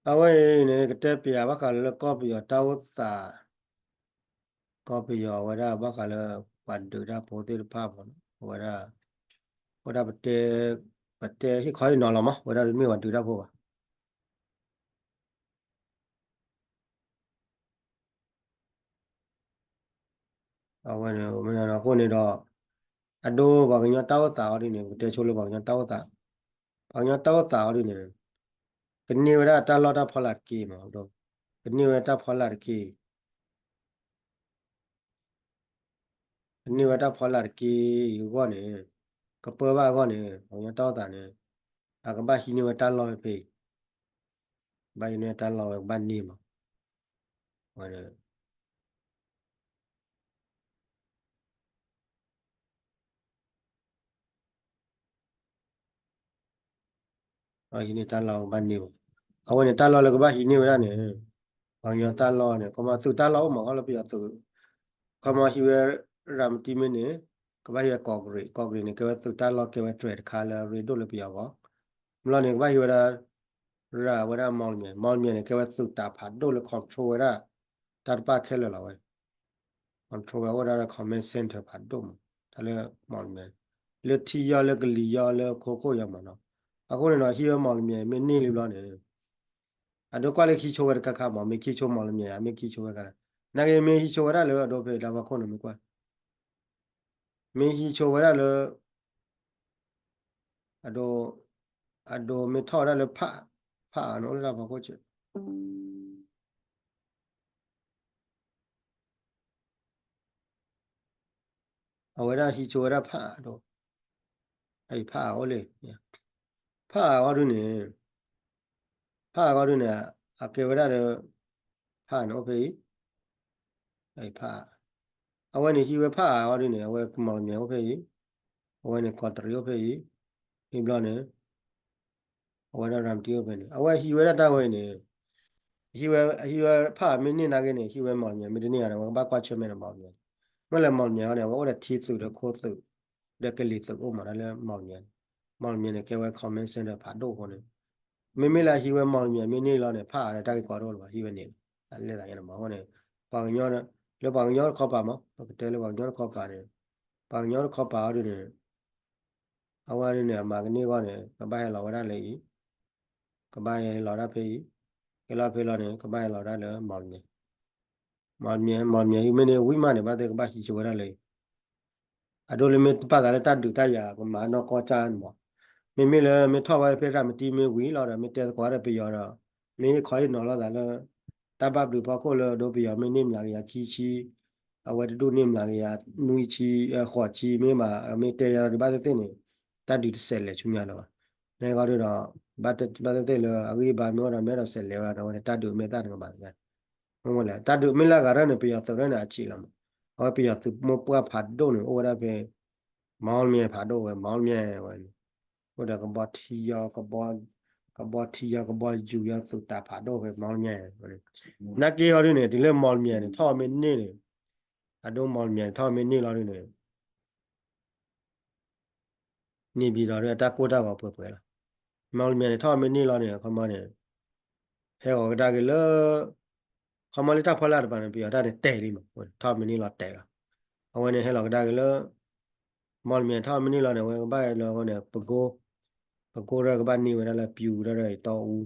အဝဲအံၤန့ၣ် ကတဲပျးဘၣ်ဃးလၢကီၢ်ပယီၤတၢ်အိၣ်သး, ကီၢ်ပယီၤအဝဲဒၣ်ဘၣ်ဃးလၢ ပှၤဒုးတၢ်ဖိသ့ၣ်တဖၣ်မးနီၤ, အဝဲဒၣ် အဝဲဒၣ်ပတဲ, ပတဲဟ့ၣ်ခီဟ့ၣ်နီၤလီၤမး, အဝဲဒၣ်တမ့ၢ်ပှၤဒုးတၢ်ဖိဘၣ်. အဝဲန့ၣ် အဃိန့ၣ်ဒီး အဒိပှၤကညီတၢ်အိၣ်သးအီၤဒ်န့ၣ် ပကတဲဆိလၢပှၤကညီတၢ်အိၣ်သး, ပှၤကညီတၢ်အိၣ်သးအီၤဒ်န့ၣ် ကန့ၢ်ဝဲဒၣ်တၢ်လီၢ်တၢ်ဖီလာ်တက့ၢ်မး, ကန့ၢ်ဝဲတၢ်ဖီလာ်တက့ၢ် ကန့ၢ်ဝဲတၢ်ဖီလာ်တက့ၢ်အဂီၢ်န့ၣ် ကပၢဘၣ်အဂီၢ်န့ၣ် ပှၤကညီတၢ်အိၣ်သးန့ၣ် အကဘၣ်ဟံးန့ၢ်ဝဲတၢ်လီၢ်ဝဲဖဲအံၤ, ကဘၣ်ဟံးန့ၢ်ဝဲတၢ်လီၢ်ဝဲကဘၣ်န့ၢ်မး, ဝဲ ဟံးန့ၢ်တၢ်လီၢ်ဝဲကဘၣ်န့ၢ်မး, အဝဲန့ၣ်တၢ်လီၢ်လၢကဘၣ်ဟံးန့ၢ်ဝဲဒၣ်န့ၣ် ပှၤကညီတၢ်လီၢ်န့ၣ် ခီမီသုးတၢ်လီၢ်အိၣ်မး ခီလၢပယီၤသုး, ခီမီဟံးဝဲ ရၤမတံမ့ၢ်န့ၣ် ကဘၣ်ဟံးဝဲကီးကရံး, ကီးကရံးန့ၣ် ကဲဝဲသုးတၢ်လီၢ်ကဲဝဲတြဲၤတခါလၢအရ့ဒိၣ်လၢပယီၤအဂီၢ်, မ့ၢ်လီၤန့ၣ် ကဘၣ်ဟံးဝဲဒၣ် ရၤဝဲဒၣ် မော်လမြိုင်, မော်လမြိုင်န့ၣ် ကဲဝဲသုးတၢ်ဖးဒိၣ်လၢ control ဝဲဒၣ် တၢ်တဖၣ်ခဲလၢာ်လီၤဝဲ control ဝဲအိၣ်ဒၣ်လၢ command center ဖးဒိၣ်မး, တၢ်လၢ မော်လမြိုင်, လၢထံယီၢ်လၢကလံၤယီၢ်လၢခိခိၣ်ယီၢ်မးနီၤ, အဃိန့ၣ်ဒီး ဟံးဝဲ မော်လမြိုင် မ့ၢ်န့ၢ်လံဘျီန့ၣ် အဒိကွၢ်လၢခံဆိဝဲတခါခါမး, မ့ၢ်ခံဆိ မော်လမြိုင် မ့ၢ်ခံဆိဝဲခါ, နာ်က့မ့ၢ်ဟံးဆိဝဲဒၣ်လၢအဒိဖဲတၢ်ဖီခိၣ်န့ၣ် မ့ၢ်ကွၢ်, မ့ၢ်ဟံးဆိဝဲဒၣ်လၢ အဒိ, အဒိမ့ၢ်ထီၣ်ဝဲဒၣ်လၢဖး, ဖးအါန့ၣ် အိၣ်လၢတၢ်ဖီခိၣ်စ့ၢ် အဝဲဒၣ်ဟံးဆိဝဲဒၣ်ဖးအါဒီး, အအံၤဖးအါအိၣ်လံ, ဖးအါအီၤဒုန့ၣ်, ဖးအါအီၤဒုန့ၣ်, အကဲဝဲဒၣ်လၢ ဖးအါန့ၣ်အိၣ်ဖဲအံၤ, အအံၤဖးအါ, အဝဲန့ၣ်ဟံးဝဲဖးအါအီၤဒုန့ၣ် အဝဲ မော်လမြိုင် အိၣ်ဖဲအံၤ, အဝဲန့ၣ် ကီးတရံး အိၣ်ဖဲအံၤ, ဟံးဘျီန့ၣ် အဝဲဒၣ် ရၤမတံ အိၣ်ဖဲန့ၣ် အဝဲဟံးဝဲဒၣ်တၢ်ဝဲအံၤန့ၣ်, ဟံးဝဲ, ဟံးဝဲဖးအါမ့ၢ်န့ၢ်နာ်က့န့ၣ် ဟံးဝဲ မော်လမြိုင် မ့ၢ်တန့ၢ်ဂၤန့ၣ် အဝဲကဘၣ်ကွၢ်ဆၢၣ်မဲာ်ဒီး မော်လမြိုင်, မ့ၢ်လဲၣ် မော်လမြိုင် အီၤန့ၣ် အဝဲအိၣ်ဒီးထံသုးဒီးခိသုး ဒီးကလံၤသုးအိၣ်မး တၢ်လၢ မော်လမြိုင်န့ၣ်, မော်လမြိုင်န့ၣ် ကဲဝဲ command center ဖးဒိၣ်အဃိန့ၣ်, မ့မ့ၢ်လၢဟံးဝဲ မော်လမြိုင် မ့ၢ်န့ၢ်လီၤန့ၣ် ဖးအါဒီးတၢ်ဂ့ၢ်ကီဒိၣ်လၢၤဘၣ် ဟံးဝဲန့ၣ်လီၤ, အလဲၤသးညါန့ၣ်မး အဃိန့ၣ်, ပှၤကညီ, လၢပှၤကညီတခီပၤမး ပကတဲလၢပှၤကညီတခီပၤန့ၣ်, ပှၤကညီတခီပၤအီၤဒုန့ၣ် အဝဲဒုန့ၣ် အမၤကန့ၢ်အဂီၢ်န့ၣ် ကဘၣ်ဟဲလီၤဝဲဒၣ်လၢအံၤ, ကဘၣ်ဟဲလီၤဒၣ်ဖဲအံၤ, ဟဲလီၤဖဲလီၤန့ၣ် ကဘၣ်ဟဲလီၤဒၣ်လၢ မော်လမြိုင်, မော်လမြိုင်, မော်လမြိုင်ဟံးမ့ၢ်န့ၢ်ဝံၤမးန့ၣ် ဘၣ်သ့ၣ်ကဘၣ်ဟံးဆိဝဲဒၣ်လၢအံၤ, အဒိလၢမ့ၢ်တပာ်သးလၢတၢ်ဒုးတၢ်ယၤ ကမၤနီၢ်ကီၢ်ကၢ်န့ၣ်မး, မ့မ့ၢ်လၢမ့ၢ်ထီၣ်ဝဲဖဲရၤမတံမ့ၢ်ဝံၤလီၤဒီး မ့ၢ်တဲသကိးဝဲဒၣ်ပယီၤဒီး, မ့ၢ်ဟ့ၣ်ခီဟ့ၣ်နီၤလိာ်သးလၢ တၢ်ဘၣ်ဘျုးဖီခိၣ်လၢအဒိပယီၤမ့ၢ်န့ၢ်မျးကယၤခံဆံ, အဝဲတဒူၣ်န့ၢ်မျးကယၤနွံဆံ, ဃိးဆံ မ့ၢ်ဘၣ်, မ့ၢ်တဲယၤဒီးဘၣ်သ့ၣ်သ့ၣ်န့ၣ်, တၢ်ဒုးတဆဲးလဲၤဆူညါလၢၤဘၣ်, န့ၣ်ဂီၢ်ဒုဒီး, ဘၣ်သ့ၣ်သ့ၣ်လၢအဂံၢ်အဘါမ့ၢ်အိၣ်ဒီး မ့ၢ်အဲၣ်ဒိးဆဲးလဲၤဝဲဒီး အဝဲန့ၣ် တၢ်ဒုးမ့ၢ်သၣ်န့ၣ်ကဘၣ်သ့ၣ်ညါ မ့ၢ်ဝဲလဲၣ် တၢ်ဒုးမ့ၢ်လၢအဂၤရၢၢ်န့ၣ် ပယီၤသုးရၢၢ်န့ၣ် အဆံးလီၤမး, အဝဲပယီၤသုးမိၢ်ပှၢ်ဖးဒိၣ်န့ၣ် အိၣ်ဝဲဒၣ်ဖဲ မော်လမြိုင် ဖးဒိၣ်ဝဲ မော်လမြိုင် ဝဲန့ၣ်, အိၣ်ဒီးကဘီထံယီၤ, ကဘီထံယီၤ ကဘီယူၤယီၤသုးတၢ်ဖးဒိၣ်ဖဲ မော်လမြိုင် ဝဲန့ၣ်, နာ်က့အီၤဒုန့ၣ် တုၤလၢ မော်လမြိုင် န့ၣ် ထီၣ်မ့ၢ်န့ၢ်န့ၣ်, အဒိ မော်လမြိုင် န့ၣ် ထီၣ်မ့ၢ်န့ၢ်လီၤဒုန့ၣ် န့ၣ်ဘံၤဒီး တၢ်ကိၢ်တၢ်ဂီၤပှဲၤပှဲၤလီၤ. မီၣ်လမၠဲၣ်န့ၣ် ထီၣ်မ့ၢ်န့ၢ်လီၤန့ၣ် အခီမီန့ၣ် ဟဲဂီၤကဒါက့ၤလၢ ခီမီလၢတၢ်ဖီလာ်တပၤန့ၣ် ပယီၤတၢ်န့ၣ်တဲာ်လံမး, ထီၣ်မ့ၢ်န့ၢ်လီၤတဲာ်လီၤ. အဝဲန့ၣ်ဟဲလီၤကဒါက့ၤလၢ မီၣ်လမၠဲၣ်ထီၣ်မ့ၢ်န့ၢ်လီၤန့ၣ် အဝဲကဘၣ်လၢအဃိန့ၣ် ပကိ ပကိရၢၢ်ကဘၣ်န့ၢ်ဝဲဒၣ်လၢ ပျူၤ ဒၣ်ဒီးတီအူ,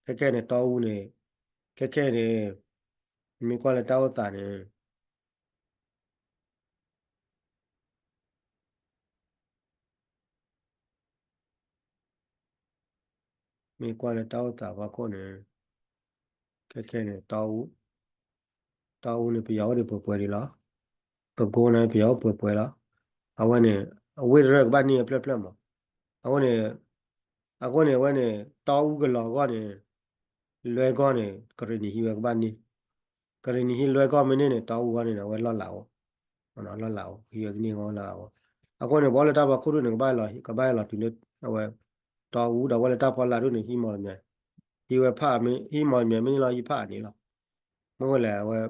ခဲခဲန့ၣ် တီအူန့ၣ် ခဲခဲန့ၣ် မ့ၢ်ကွၢ်လၢတၢ်အိၣ်သးန့ၣ် မ့ၢ်ကွၢ်လၢတၢ်အိၣ်သးဖီခိၣ်န့ၣ် ခဲခဲန့ၣ် တီအူ, တီအူန့ၣ် ပယီၤအိၣ်ဒံးပှဲၤပှဲၤဒံးလီၤ. ပကိန့ၣ် ပယီၤအိၣ်ပှဲၤပှဲၤလီၤ. အဝဲန့ၣ် အဝ့ၢ်တရၢၢ်ကဘၣ်န့ၢ်အဖျၢၣ်ဖျၢၣ်မး. အဃိန့ၣ် အဃိန့ၣ် အဝဲန့ၣ် တီအူကလီၤအဂီၢ်န့ၣ် လွဲၢ်ကီၢ်န့ၣ် ကရ့ၣ်နံၤဟံးဝဲကဘၣ်န့ၢ်, ကရ့ၣ်နံၤဟံးလွဲၢ်ကီၢ်မ့ၢ်န့ၢ်န့ၣ် တီအူအဂီၢ်န့ၣ် အဝဲလီၢ်လၤအိၣ်, လီၢ်လၤအိၣ် ဟံးဝဲကန့ၢ်အဂီၢ်လီၢ်လၤအိၣ်. အဃိန့ၣ် ပှၤလၢတၢ်ဖီခိၣ်ဒူၣ်န့ၣ် ကဘၣ်ဟဲလီၤတုၤလၢ အဝဲ တီအူဒီး ပှၤလၢတၢ်ဖီလာ်ဒူၣ်န့ၣ် ဟံးမီၣ်လမၠဲၣ်, ဟံးဝဲဖး ဟံးမီၣ်လမၠဲၣ်မ့ၢ်န့ၢ်လီၤ ဟံးဖးန့ၣ်လီၤ. မ့ၢ်ဝဲလဲၣ် အဝဲ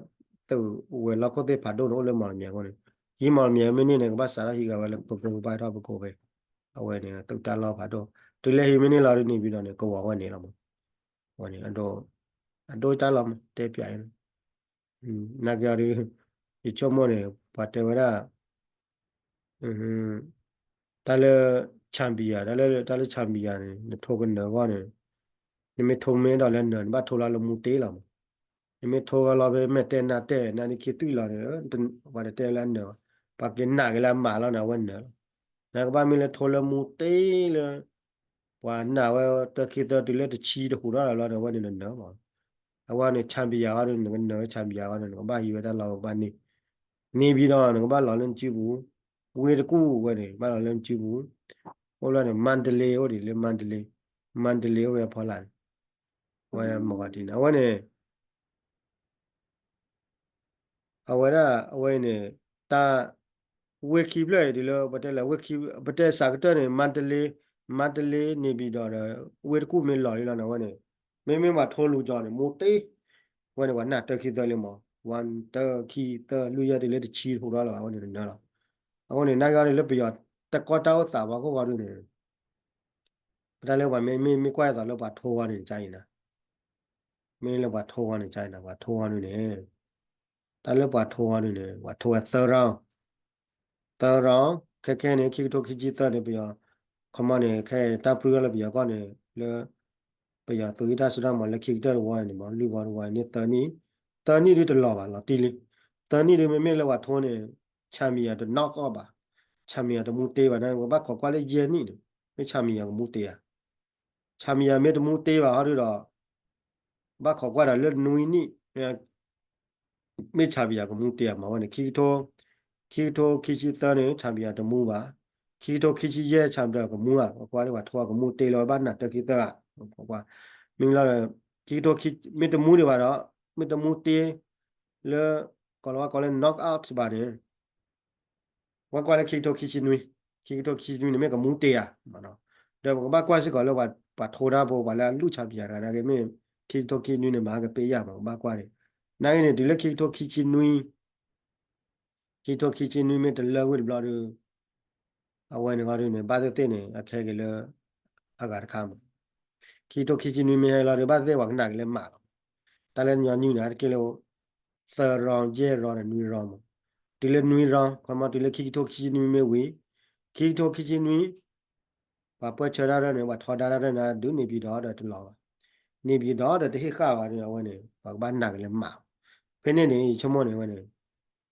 သုးဝဲၤလီၢ်ခိၣ်သ့ၣ်ဖးဒိၣ်န့ၣ် အိၣ်လၢမီၣ်လမၠဲၣ်အဃိန့ၣ် ဟံးမီၣ်လမၠဲၣ်မ့ၢ်န့ၢ်န့ၣ် ကဘၣ်စးထီၣ်ဟံးဂၤဝဲလၢပကိ ကဘၣ်ထီၣ်ပကိဖဲ အဝဲန့ၣ် သုးတၢ်လီၢ်ဖးဒိၣ်, တုၤလၢဟံးမ့ၢ်န့ၢ်လီၤဒ်န့ၣ်ဘံၤဒီးန့ၣ် ကဝီၤဝဲန့ၣ်လီၤမး. အဝဲန့ၣ် အဒိ အဒိတၢ်လီၤမး တဲပၠးအံၤ နာ်က့အီၤဒုး ယဆိကမိၣ်န့ၣ် ပှၤတဲဝဲဒၣ် တၢ်လၢ champion တၢ်လၢ တၢ်လၢ champion န့ၣ် နထိကနၢၤအဂီၢ်န့ၣ် နမ့ၢ်ထိမ့ၢ်ဒီးလၢနၢၤ နဘၣ်ထိလီၤလၢမူတ့ၢ်လီၤမး. နမ့ၢ်ထိကလီၤဖဲမဲာ်တဲနါတဲ နါဒ့ခံသွံၣ်လီၤန့ၣ် ပှၤတတဲလၢအနၢၤဘၣ်. ပှၤက့ၤနာ်က့ၤလၢအမးလီၤန့ၣ် အဝဲနၢၤလီၤ. နကဘၣ်မ့ၢ်လၢထိလၢမူတ့ၢ်လၢ ပှၤနာ်ဝဲတၢခံသၢတုၤလၢတဆံတဟူးထီၣ်လီၤန့ၣ် အဝဲန့ၣ်နနၢၤမး. အဝဲန့ၣ် champion အီၤဒုး နကနၢၤဝဲ champion အီၤန့ၣ် နကဘၣ်ဟံးဝဲတၢ်လီၢ်ကဘၣ်န့ၢ် န့ၢ်ဘံၣ်ဒီး နကဘၣ်လီၤလၢနစုပူၤ, ဝ့ၢ်တကူၣ်ဝဲန့ၣ် ဘၣ်လီၤလၢနစုပူၤ, အိၣ်လၢန့ၣ် မါတလ့ အိၣ်ဒံးလၢမါတလ့, မါတလ့အိၣ်ဝဲအဖီလာ်န့ၣ်, အဝဲမၤဝဲဒ်န့ၣ် အဝဲန့ၣ် အဝဲဒၣ် အဝဲအံၤန့ၣ် တၢ် ဝ့ၢ်ခံဖျၢၣ်အံၤဒ်လၢ ပတဲလၢဝ့ၢ်ခံ ပတဲစးကတၢၢ်န့ၣ် မါတလ့, မါတလ့ န့ၣ်ပံၤဒီးဒီး ဝ့ၢ်တကူၣ်မ့ၢ်လီၤလံလီၤန့ၣ် အဝဲန့ၣ် မ့မ့ၢ်ပှၤထိလူၤကီၤန့ၣ် မူတ့ၢ်, အဝဲန့ၣ်ပှၤနာ်တၢခံသၢလံမး, ဝဲတၢခံသၢလွံၢ်ယဲၢ်တုၤလၢတဆံတဟူးထီၣ်လီၤဘၣ် အဝဲန့ၣ်နနၢၤလီၤ. အဃိန့ၣ် နာ်က့အီၤန့ၣ် လၢပယီၤတၢ်ကီတၢ်အိၣ်သးပှၤခိၣ်ဂီၤဒုးန့ၣ် ပတၢ်လၢပှၤမ့မ့ၢ်ကွၢ်အသးလၢပှၤထိဂီၤန့ၣ် ကါအံၤနၤ, မ့ၢ်လၢပှၤထိဂီၤန့ၣ် ကါအံၤနၤ ပှၤထိဂီၤဒုးန့ၣ် တၢ်လၢပှၤထိဂီၤဒုးန့ၣ် ပှၤထိဝဲသၢ round, သၢ round, ခဲခဲန့ၣ် ခံကထိခံဆံသၢန့ၣ် ပယီၤ ခီမီန့ၣ် ခဲတၢ်ပြူၢ်လၢပယီၤကီၢ်န့ၣ် လၢ ပယီၤသုးဟံးတၢ်စိတၢ်ကမီၤလၢခံကတၢၢ်တဝီန့ၣ်မး လွံၢ်ဝီတဝီန့ၣ် သၢနံၣ်, သၢနံၣ်ဒုးတလီၤဘၣ် လီၤတံၢ်လံ. သၢနံၣ်ဒုးမ့မ့ၢ်လၢပှၤထိန့ၣ် champion တ knock out ဘၣ်, champion တမူတ့ၢ်ဘၣ်န့ၣ် ပဘၣ်ခိးကွၢ်လၢယဲၢ်နံၣ်န့ၣ် မ့ၢ် champion ကမူတ့ၢ်ဧါ. champion မ့ၢ်တမူတ့ၢ်ဘၣ်ဟီဒုးဒီး ဘၣ်ခိးကွၢ်ဒီးလၢနွံနံၣ် မ့ၢ် champion ကမူတ့ၢ်ဧါမး အဝဲန့ၣ် ခံကထိ ခံကထိခံဆံသၢန့ၣ် champion တမူဘၣ်, ခံကထိခံဆံယဲၢ် champion ကမူဧါ, ပကွၢ်လၢပှၤထိကမူတ့ၢ်လၢဘၣ်နာ်တၢခံသၢဧါ, ပကွၢ် မ့ၢ်လီၤ ခံကထိ မ့ၢ်တမူဒံးဘၣ်ဒီး မ့ၢ်တမူတ့ၢ် လၢ ကိးလီၤဝဲကိးလၢ knock out ဘၣ်န့ၣ် ပကွၢ်လၢခံကထိခံဆံနွံ, ခံကထိခံဆံနွံန့ၣ်မ့ၢ်ကမူတ့ၢ်ဧါ, ဒီးပကဘၣ်ကွၢ်စ့ၢ်ကီးလၢပှၤထိတၢ်ဖိ ပှၤလၢအလူၢ် champion တဂၤနာ်က့ မ့ၢ်ခံကထိခံဆံနွံန့ၣ် မၤကပ့ယၢ်မး ပဘၣ်ကွၢ်န့ၣ်, နာ်က့န့ၣ် တုၤလၢခံကထိခံဆံနွံ ခံကထိခံဆံနွံမ့ၢ်တလၢဝံၤတဘျီဒီး အဝဲန့ၣ်ဂီၢ်ဒုးန့ၣ် ဘၣ်သ့ၣ်သ့ၣ်န့ၣ် အကဟဲက့ၤလၢ အဂၤတခါမး, ခံကထိခံဆံနွံမ့ၢ်ဟဲလီၤဒီး ဘၣ်သ့ၣ်သ့ၣ်ပှၤကနာ်က့ၤလၢမးလီၤ, တၢ်လၢညီနုၢ်န့ၣ် အါတက့ၢ်လၢ သၢ round ယဲၢ် round ဒီးနွံ round မး, တုၤလၢနွံ round ခီမီတုၤလၢခံကထိခံဆံနွံမ့ၢ်ဝံၤ, ခံကထိခံဆံနွံ ပှၤပၢၢ်ဆၢတၢ်ရဲၣ်န့ၣ် ပှၤထီဒါတၢ်ရဲၣ်န့ၣ် ဒုးန့ၢ်ဘံၣ်ဒီးဒီးတလီၤဘၣ်, န့ၢ်ဘံၣ်ဒီးဒီးတဟ့ၣ်ဃာ်ဘၣ်ဒီး အဝဲန့ၣ် ပှၤကဘၣ်နာ်က့ၤလၢမး, ဖဲန့ၣ်န့ၣ် ယဆိကမိၣ်န့ၣ် အဝဲန့ၣ်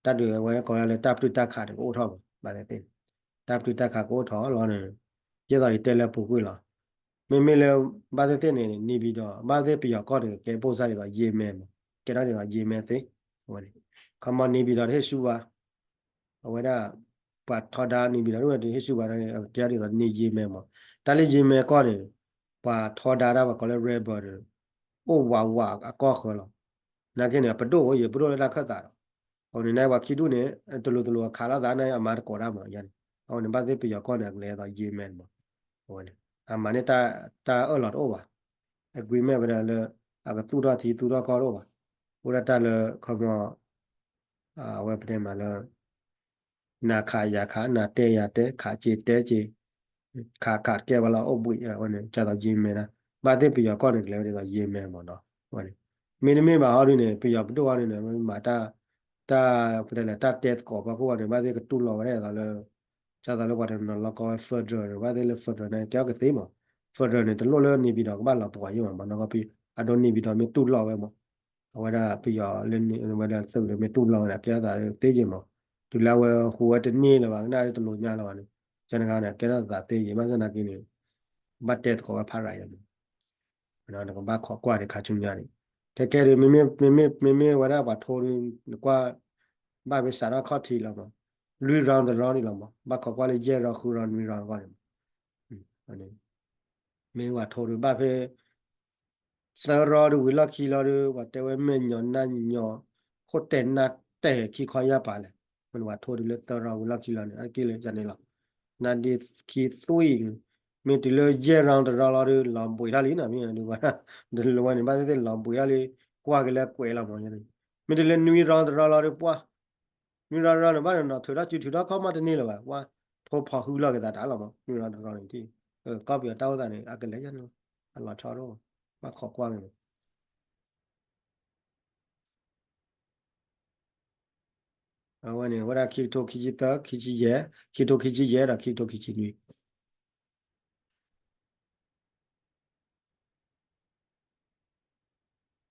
တၢ်ဒုးအဝဲကိးလၢတၢ်ပတုာ်တၢ်ခးန့ၣ် ကအိၣ်ထီၣ်မး ဘၣ်သ့ၣ်သ့ၣ်န့ၣ်, တၢ်ပတုာ်တၢ်ခးကအိၣ်ထီၣ်လီၤန့ၣ်, ဒ်သိးယတဲလၢအပူၤကွံာ်လီၤ, မ့မ့ၢ်လၢ ဘၣ်သ့ၣ်သ့ၣ်န့ၣ် န့ၢ်ဘံၣ်ဒီး ဘၣ်သ့ၣ်ပယီၤကီၢ်န့ၣ် ကဲပိၢ်စၢ်ဒ်သိး ယ့မဲမး, ကဲထီၣ်ဒ်သိး ယ့မဲသ့, အဝဲန့ၣ်, ခီမီန့ၢ်ဘံၣ်ဒီးတဟ့ၣ်ဆူၣ်ဘၣ် အဝဲဒၣ် ပှၤထီဒါန့ၢ်ဘံၣ်ဒီးတဟ့ၣ်ဆူၣ်ဘၣ် အကဲထီၣ်ဒ်သိးန့ၢ်ယ့မဲမး, တၢ်လၢယ့မဲကီၢ်န့ၣ် ပှၤထီဒါတၢ်ပှၤကိးလၢ rebel န့ၣ် အိၣ်ဝးဝးအကီၢ်ဃၢၤလီၤ, နာ်က့န့ၣ် ပဒိၣ်အိၣ်ယံၤ ပဒိၣ်လၢတၢ်ခၢၣ်သးလီၤ, အဝဲန့ၣ် နာ်က့ပှၤခံဒူၣ်န့ၣ် တလိၤတလိၤအခးလိာ်သးန့ၣ် အမၤတကိးတၢ်မးယါန့ၣ်, အဝဲန့ၣ် ဘၣ်သ့ၣ်ပယီၤကီၢ်န့ၣ် အကလဲၤဒ်သိးယ့မဲမး, အဝဲန့ၣ် အမၤန့ၢ်တၢ်အၢၣ်လီၤတအိၣ်ဘၣ်, agreement ဝဲဒၣ်လၢ အကသူၣ်ထီၣ်ထံသူၣ်ထီၣ်ကီၢ်တအိၣ်ဘၣ်, အိၣ်ဒၣ်တၢ်လၢ ခီမီ အဝဲပတဲမးလၢ နၤခးယၤခး နၤတဲယၤတဲ ခးစ့တဲစ့, ခးခးတကဲဘၣ်လီၤ အိၣ်ဘှံး အဝဲန့ၣ် ဒ်သိးယ့မဲဒၣ်, ဘၣ်သ့ၣ်ပယီၤကီၢ်န့ၣ် ကလဲၤဝဲဒ်သိးယ့မဲမးနီၤ, အဝဲန့ၣ် မ့တမ့ၢ်ဘၣ်ဟီဒုန့ၣ် ပယီၤပဒိၣ်ဟီဒုန့ၣ် မၤတၢ် တၢ် ပတဲလဲၣ် တၢ်တဲသကိးဖီခိၣ်န့ၣ် ဘၣ်သ့ၣ်ကတူၢ်လိာ်ဝဲဒၣ်အသးလၢ ဒ်သိးလၢပှၤတနီၤလီၤကီဝဲ federal န့ၣ် ဘၣ်သ့ၣ်လၢ federal န့ၣ် ကဲထီၣ်ကသ့မး, federal န့ၣ် တလိၣ်လၢန့ၣ်ဘံၣ်ဒီး ကဘၣ်လီၤပှီၢ်ယိာ်မး မးနီၤကီၢ်ဖံး အဒိန့ၣ်ဘံၣ်ဒီးမ့ၢ်တူၢ်လိာ်ဝဲမး, အဝဲဒၣ်ပယီၤလၢန့ၣ်ဝဲဒၣ်သုးဒီးမ့ၢ်တူၢ်လိာ်ဝဲဒၣ် ကဲထီၣ်သးသ့ယဲၢ်မး, တုၤလၢအဝဲဟူးဝဲတန့ၢ်လၢၤဘၣ် ကနၣ်လၢတလိၤညါလၢၤဘၣ်န့ၣ် ကဲန့ၣ်ခါန့ၣ် ကဲထီၣ်သးသ့ယဲၢ် ဘၣ်ဆၣ်သနာ်က့န့ၣ် ဘၣ်တဲသကိးဝဲဖးရၤယဲၢ်မး နကဘၣ်ခိးကွၢ်ဒံးခါဆူညါန့ၣ်, ခဲကဲဒုး မ့မ့ၢ်ဝဲဒၣ်ပှၤထိဒုး နကွၢ် ဘၣ်ဖဲစးထီၣ်ခီၣ်ထံးလီၤမး, လွံၢ် round တ round န့ၣ်လီၤမး, ဘၣ်ခိးကွၢ်လၢယဲၢ် round ဃု round နွံ round အဂီၢ်န့ၣ်မး, မ့ၢ်ပှၤထိဒုး ဘၣ်ဖဲ သၢ round ဒုး ဝံၤလီၢ်ခံလီၤဒုး ပှၤတဲဝဲမဲာ်ညီနါညီ ခိၣ်တဲာ်နါတဲာ်ခံခီယၢ်ပာ်လဲၣ်, မ့ၢ်ပှၤထိဒုးလၢသၢ round ဝံၤလီၢ်ခံလီၤန့ၣ် အါတက့ၢ်လၢယၤန့ၣ်လီၤ, နါဒ့ခံသွံၣ် မ့ၢ်တုၤလၢယဲၢ် round တ round လီၤဒုး လီၤဘှံးထီၣ်လံနီၤ, မ့ၢ်ဒုးဝဲ ဒုးလၢဝဲန့ၣ် ဘၣ်သ့ၣ်သ့ၣ်လီၤဘှံးထီၣ်လံ, ကွၢ်က့ၤလၢကွဲးလီၤမး, မ့ၢ်တုၤလၢနွံ round တ round လီၤဒုးပှၢ်, နွံ round တ round န့ၣ် ဘၣ်နီၤ ထုးထီၣ်စုထုးထီၣ်ခီၣ်မီၣ်တန့ၢ်လၢၤဘၣ်, ပှၢ် ထိဖီၣ်ဃုလီၤက့ၤသးတၢ်လီၤမး နွံ round တ round န့ၣ်, ကီၢ်ပယီၤတၢ်အိၣ်သးန့ၣ် အကလဲၤယါန့ၣ်လီၤ, အလီၤဆီတအိၣ်, ဘၣ်ခိးကွၢ်က့ၤမး အဝဲန့ၣ် အဝဲဒၣ်ခံကထိခံဆံသၢ ခံဆံယဲၢ်, ခံကထိခံဆံယဲၢ်ဒီးခံကထိခံဆံနွံ.